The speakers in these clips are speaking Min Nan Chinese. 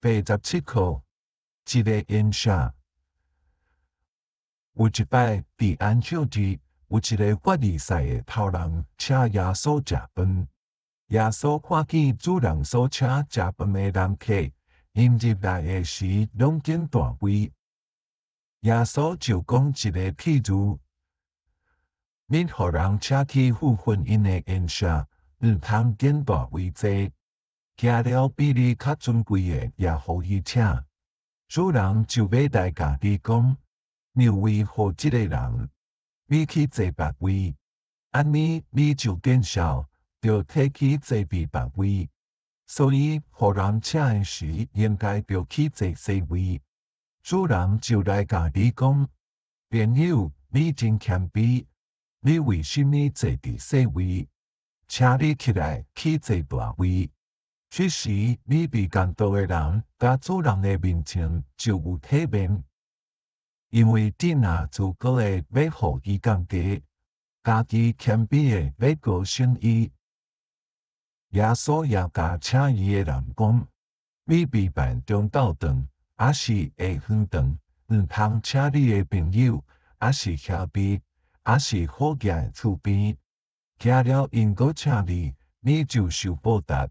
87課，一个宴席。有一擺佇安息日，有一个法利賽的頭人請耶穌食飯。耶穌看見主人所請食飯的人客，𪜶入來的時攏揀大位。耶穌就講一个譬喻：恁予人請去赴婚姻的宴席，毋通揀大位坐。驚了比你較尊貴的也予伊請，主人就欲來共你講：讓位予這个人，你去坐別位。按呢你就見笑，著退去坐佇別位。所以，予人請的時，應該著去坐細位。主人就來共你講：朋友，你真謙卑，你為啥物坐佇細位？請你起來去坐大位。這時，你被監督的人，佇主人的面前就有體面，因為恁若自高的欲予伊降低，家己謙卑的欲高升伊。耶穌也共請伊的人講：你欲辦中晝頓，抑是下昏頓，毋通請你的朋友，抑是兄弟，抑是好額的厝邊，驚了𪜶閣請你，你就受報答。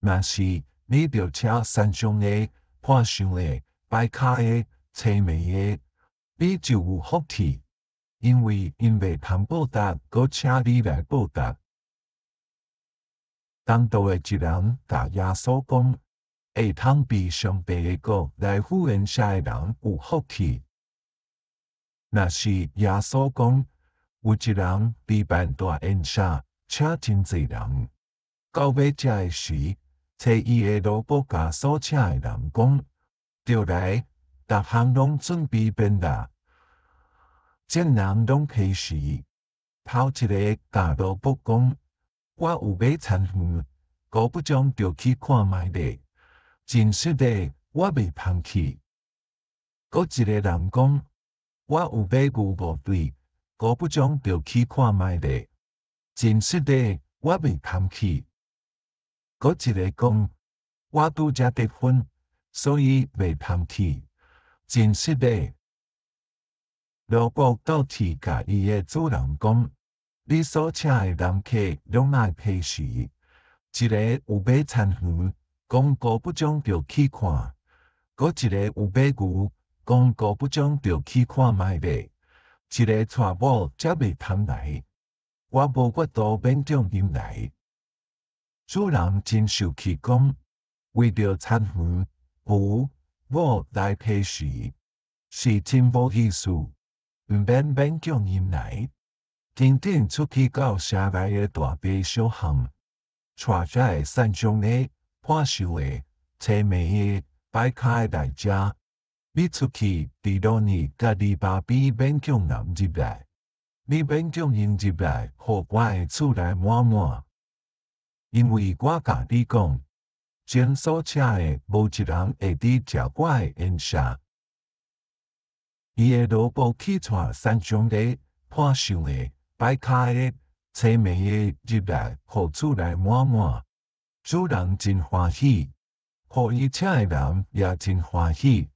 若是你著請山上的、破傷的、擺跤的、青盲的，你就有福氣，因為𪜶袂通報答，閣請你來報答。同桌的一人共耶穌講：會通佇上帝的國來赴宴席的人有福氣。若是耶穌講，有一人佇辦大宴席，請真濟人，到欲食的時，差伊的奴僕共所請的人講：著來，逐項攏準備便啦。眾人攏批示，頭一个共奴僕講：我有買田園，五不鐘著去看覓咧。真實的，我袂通去。閣一个人講：我有買牛五對，五不鐘著去看覓咧。真實的，我袂通去。閣一个講：我拄才結婚，所以袂通去。真實的，奴僕倒去共伊的主人講：你所請的人客攏愛批示，一个有買田園，講五不鐘著去看；閣一个有買牛，講五不鐘著去看覓咧。一个娶某才袂通來，我無法度勉強𪜶來。主人真受氣，講：為著田園、牛、某來批示，是真無意思，毋免勉強𪜶來。緊緊出去到城內的大街小巷，帶遮的散傷的、破泅的、青盲的、擺跤的來遮。你出去佇路爾佮籬笆邊勉強人入來，你勉強𪜶入來，予我的厝內滿滿。因為我共你講，前所請的無一人會佇食我的宴席。伊的奴僕去帶散傷的、破泅的、擺跤的、青盲的入來，予厝內滿滿。主人真歡喜，予伊請的人也真歡喜。